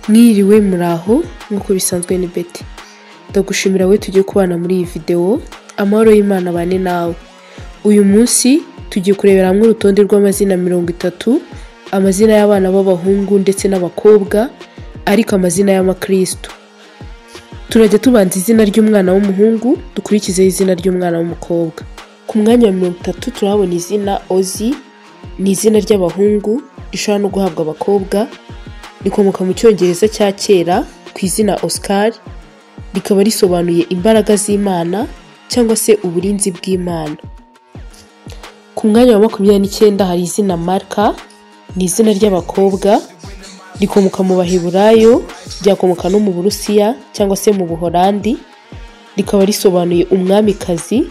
Mwiriwe muraho nk'uko bisanzwe ni Betty. Ndagushimira wowe tugiye kubana muri iyi videwo, amahoro y'Imana abane nawe. Uyu munsi tugiye kurebera hamwe urutonde rw'amazina 30, amazina y'abana b'abahungu ndetse n'abakobwa, ariko amazina y'amakristo. Turajya tubanza izina ry'umwana w'umuhungu, dukurikizeho izina ry'umwana w'umukobwa. Ku mwanya wa 30 turahabona izina Ozi, ni izina ry'abahungu rishobora no guhabwa abakobwa, rikomoka mu cyongereza cya kera ku izina Oscar, rikaba risobanuye imbaraga z'Imana cyangwa se uburinzi bw'Imana. Ku mwanya wa 29 hari izina Marka, ni izina ry'abakobwa, rikomoka mu Baheburayo, ryakomoka no mu Burusiya cyangwa se mu Buholandi, rikaba risobanuye umwamikazi,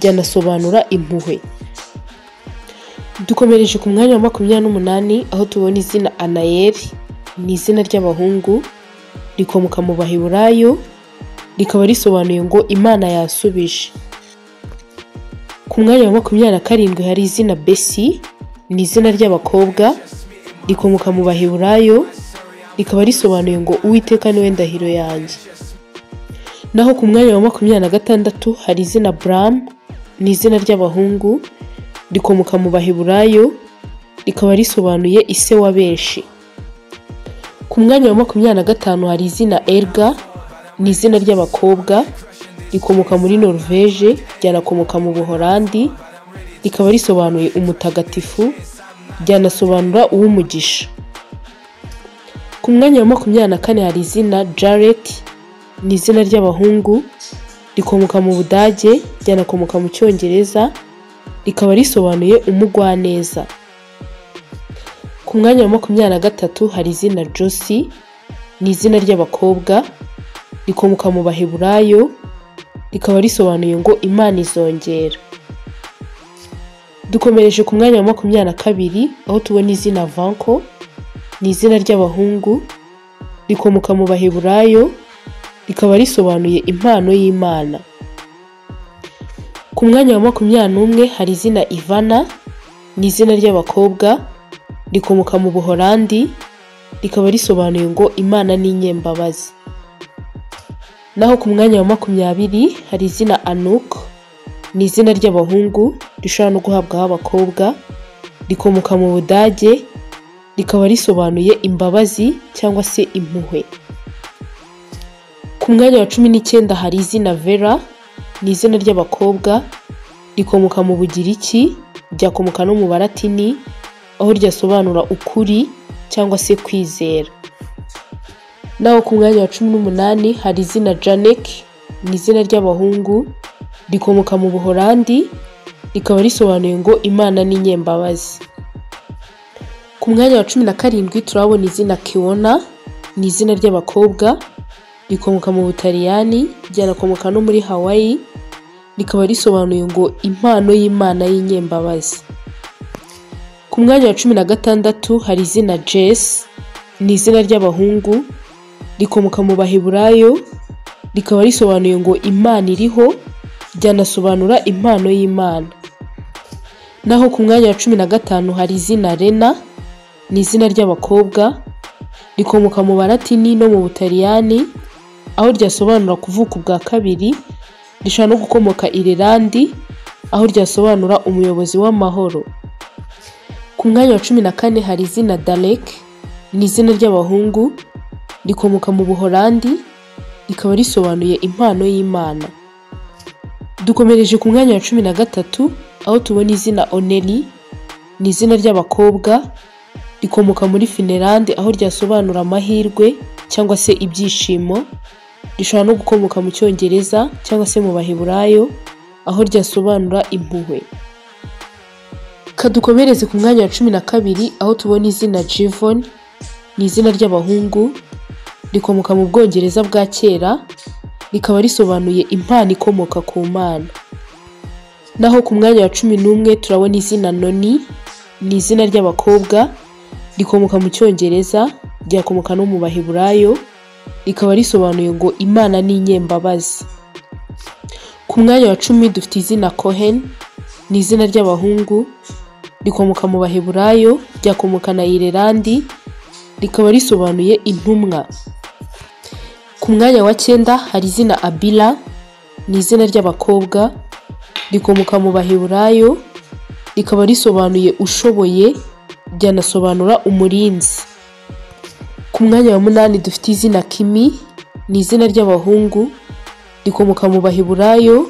ryanasobanura impuhwe. Dukomereje ku mwanya wa 28 aho tubona izina Anayeli, ni izina ry'abahungu, rikomoka mu Baheburayo, rikaba risobanuye ngo Imana yasubije. Ku mwanya wa 27 hari izina Besi, ni izina ry'abakobwa, rikomoka mu Baheburayo, rikaba risobanuye ngo Uwiteka niwe ndahiro yanjye. Naho ku mwanya wa 26 hari izina Bram, ni izina ry'abahungu, rikomoka mu Baheburayo, rikaba risobanuye ise wa benshi. Ku mwanya wa 25 hari izina Erga, ni izina ry'abakobwa, rikomoka muri Norvege, ryanakomoka mu Buholandi, rikaba risobanuye umutagatifu, ryanasobanura uw'umugisha. Ku mwanya wa 24 hari izina Jaret, ni izina ry'abahungu, rikomoka mu Budage, ryanakomoka mu Cyongereza, rikaba risobanuye umugwaneza. Ku mwanya wa 23 hari izina Josi, ni izina ry'abakobwa, rikomoka mu Baheburayo, rikaba risobanuye ngo Imana izongera. Dukomereje ku mwanya wa 22 aho tubona izina Vanko, ni izina ry'abahungu, rikomoka mu Baheburayo, rikaba risobanuye impano y'Imana. Ku mwanya wa 21 hari izina Ivana, ni izina ry'abakobwa, rikomoka mu Buholandi, rikaba risobanuye ngo Imana ni inyembabazi. Naho ku mwanya wa 20 hari izina Anouk, ni izina ry'abahungu rishobora no guhabwaho abakobwa, rikomoka mu Budage, rikaba risobanuye imbabazi cyangwa se impuhwe. Ku mwanya wa 19 hari izina Vera, ni izina ry'abakobwa, rikomoka mu Bugiriki, ryakomoka no mu Balatini, aho ryasobanura ukuri cyangwa se kwizera. Naho ku mwanya wa 18 hari izina Janek, ni izina ry'abahungu, rikomoka mu Buholandi, rikaba risobanuye ngo Imana ni inyembabazi. Ku mwanya wa 17 turabona izina Kiona, ni izina ry'abakobwa, rikomoka mu Butaliyani, ryanakomoka no muri Hawaii, rikaba risobanuye ngo impano y'Imana y'inyembabazi. Ku mwanya wa 16 hari izina Jess, ni izina ry'abahungu, rikomoka mu Baheburayo, rikaba risobanuye ngo Imana iriho, ryanasobanura impano y'Imana. Naho ku mwanya wa 15 hari izina Rena, ni izina ry'abakobwa, rikomoka mu Balatini no mu Butaliyani, aho ryasobanura kuvuka ubwa kabiri, rishobora no gukomoka Irelandi, aho ryasobanura umuyobozi w'amahoro. Ku mwanya wa 14 hari izina Dalek, ni izina ry'abahungu, rikomoka mu Buholandi, rikaba risobanuye impano y'Imana. Dukomereje ku mwanya wa 13 aho tubona izina Oneli, ni izina ry'abakobwa, rikomoka muri Finlande, aho ryasobanura amahirwe cyangwa se ibyishimo, rishobora no gukomoka mu Cyongereza cyangwa se mu Baheburayo, aho ryasobanura impuhwe. Kadukomereze ku mwanya wa 12 aho tubona izina Jivon, ni izina ry'abahungu, rikomoka mu Bwongereza bwa kera, rikaba risobanuye impano ikomoka ku Mana. Naho ku mwanya wa 11 turabona izina Noni, ni izina ry'abakobwa, rikomoka mu Cyongereza, ryakomoka no mu Baheburayo, rikaba risobanuye ngo Imana ni inyembabazi. Ku mwanya wa 10 dufite izina Cohen, ni izina ry'abahungu, rikomoka mu Baheburayo, ryakomoka na Irelandi, rikaba risobanuye intumwa. Ku mwanya wa 9 hari izina Abila, ni izina ry'abakobwa, rikomoka mu Baheburayo, rikaba risobanuye ushoboye, ryanasobanura umurinzi. Ku mwanya wa 8 dufite izina Kimi, ni izina ry'abahungu, rikomoka mu Baheburayo,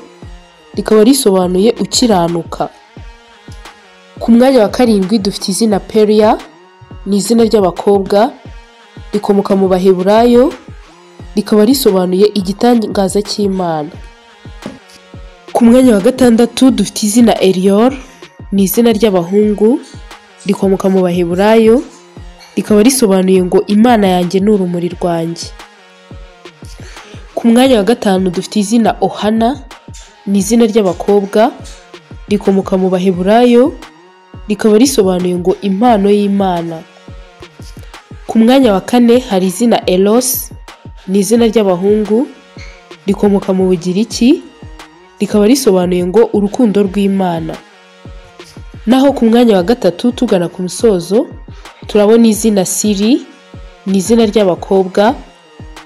rikaba risobanuye ukiranuka. Ku mwanya wa 7 dufite izina Peria, ni izina ry'abakobwa, rikomoka mu Baheburayo, rikaba risobanuye igitangaza cy'Imana. Ku mwanya wa 6 dufite izina Elior, ni izina ry'abahungu, rikomoka mu Baheburayo, rikaba risobanuye ngo Imana yanjye ni urumuri rwanjye. Ku mwanya wa 5 dufite izina Ohana, ni izina ry'abakobwa, rikomoka mu Baheburayo, rikaba risobanuye ngo impano y'Imana. Ku mwanya wa 4 hari izina Elos, ni izina ry'abahungu, rikomoka mu Bugiriki, rikaba risobanuye ngo urukundo rw'Imana. Naho ku mwanya wa 3 tugana ku musozo turabona izina Siri, ni izina ry'abakobwa,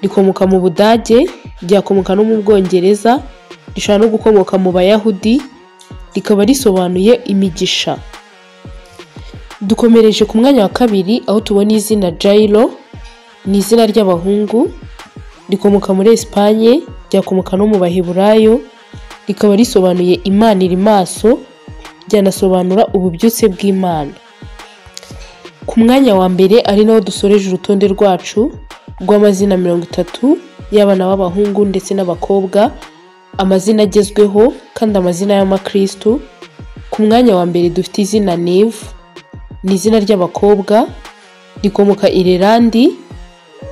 rikomoka mu Budage, ryakomoka no mu Bwongereza, rishobora no gukomoka mu Bayahudi, rikaba risobanuye imigisha. Dukomereje ku mwanya wa 2 aho tubona izina Jairo, ni izina ry'abahungu, rikomoka muri Espagne, ryakomoka no mu Baheburayo, rikaba risobanuye Imana iri maso, ryanasobanura ububyutse bw'Imana. Ku mwanya wa 1 ari naho dusoreje urutonde rwacu rw'amazina 30 y'abana b'abahungu ndetse n'abakobwa, amazina agezweho kandi amazina y'amakristu. Ku mwanya wa 1 dufite izina Neve, ni izina ry'abakobwa, rikomoka Irelandi,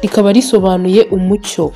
rikaba risobanuye umucyo.